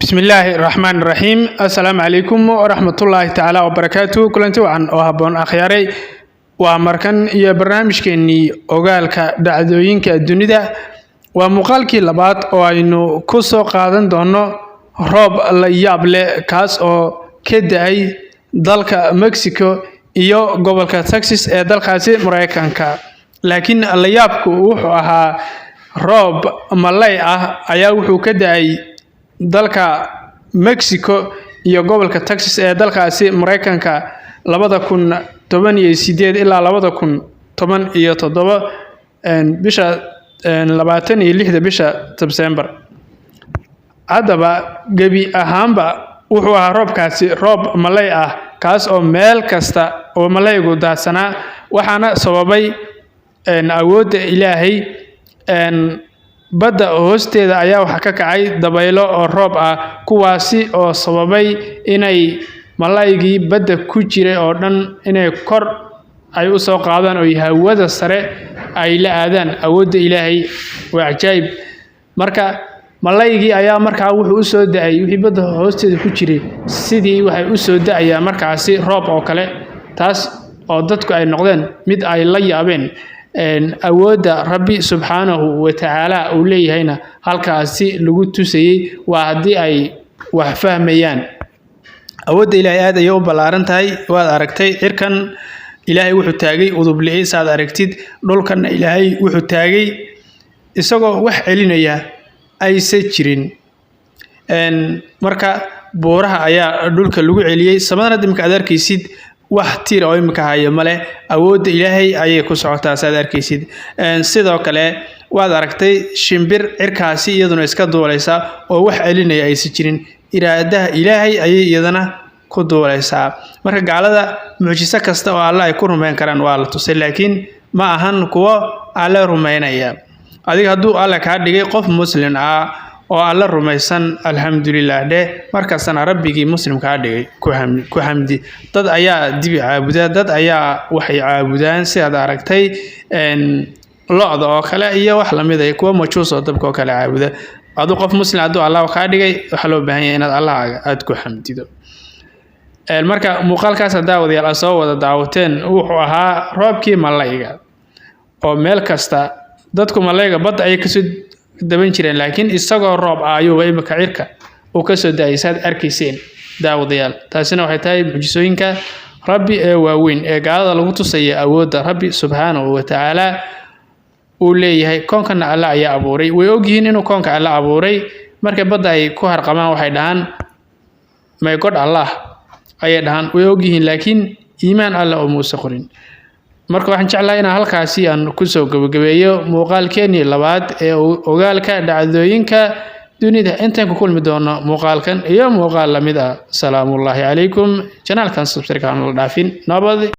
Bismillaahi raxmaan raxiim. Assalaamu calaykum waraxmatullaahi tacaala wabarakaatu. Kulanti wacan oo habboon, akhyaaray. Waa markan iyo barnaamijkeenii ogaalka dhacdooyinka dunida. Waa muuqaalkii labaad oo aynu ku soo qaadan doono roob la yaab leh, kaas oo ka da-ay dalka Mexico iyo gobolka Texas ee dalkaasi Mareykanka. Laakiin la yaabku wuxuu ahaa roob malay ah ayaa wuxuu ka da-ay dalka Mexico iyo gobolka Texas ee dalkaasi Mareykanka 2018 ilaa 2017, bisha 26-da bisha Sebtembar. Haddaba gebi ahaanba wuxuu ahaa roobkaasi roob malay ah, kaas oo meel kasta oo malaygu daadsanaa, waxaana sababay awoodda Ilaahay. Badda hoosteeda ayaa waxaa ka kacay dabaylo oo roob ah, kuwaasi oo sababay inay malaygii badda ku jiray oo dhan inay kor ay u soo qaadaan oo hawada sare ay la aadaan. Awoodda Ilaahay waa cajaayib. Marka malaygii ayaa markaa wuxuu usoo da-ay wixii badda hoosteeda ku jiray, sidii waxay usoo da-ayaa markaasi roob oo kale, taas oo dadku ay noqdeen mid ay la yaabeen. Awoodda Rabbi subxaanahu wa tacaala uu leeyahayna halkaasi lagu tusayey, waa haddii ay wax fahmayaan. Awoodda Ilaahay aad ayay u ballaaran tahay. Waad aragtay, cirkan Ilaahay wuxuu taagay udub li'i, saad aragtid. Dhulkanna Ilaahay wuxuu taagay isagoo wax celinaya aysan jirin. Marka buuraha ayaa dhulka lagu celiyey. Samadan hadda imika aad arkaysid wax tiir oo imika haya male. Awoodda Ilaahay ayay ku socotaa, saad arkaysid. Sidoo kale waad aragtay shimbir cirkaasi iyaduna iska duulaysa oo wax celinaya aysan jirin. Iraadaha Ilaahay ayay iyadana ku duulaysaa. Marka gaalada mucjiso kasta oo Alle ay ku rumeyn karaan waa la tusay, laakiin ma ahan kuwo Alle rumeynaya. Adiga hadduu Alle kaa dhigay qof Muslim ah oo Alle rumaysan, alxamdulilah dheh. Markaasna Rabbigii Muslim kaa dhigay ku xamdi. Dad ayaa dibi caabuda, dad ayaa waxay caabudaan, sidaad aragtay, lo-da oo kale iyo wax lamid ah, kuwa majuus oo dabka oo kale caabuda. Aduu qof Muslim hadduu Allah kaa dhigay, waxaa loo baahan yahay inaad Allahaaga aada ku xamdido. Marka muuqaalkaas haddaa wadayaal aad soo wada daawateen, wuxuu ahaa roobkii malayga oo meel kasta. Dadku malayga badda ayay kasoo daban jireen, laakiin isagoo roob ah ayuuba imika cirka uu kasoo da-ay, saad arkayseen, daawadayaal. Taasina waxay tahay mucjisooyinka Rabbi ee waaweyn ee gaalada lagu tusaya awoodda Rabbi subxaanahu wa tacaala uu leeyahay. Koonkana Alle ayaa abuuray. Way ogyihiin inuu koonka Alle abuuray. Markay badda ay ku harqamaan waxay dhahaan "My God Allah" ayay dhahaan. Way ogyihiin, laakiin iimaan Alle oo muuse qorin. Marka waxaan jeclahay inaan halkaasi aan kusoo gabagabeeyo muuqaalkeenii labaad ee ogaalka dhacdooyinka dunida. Intaan ku kulmi doono muuqaalkan iyo muuqaal lamid ah, salaamullaahi calaykum. Channelkan subscribe aan la dhaafin. Nabad.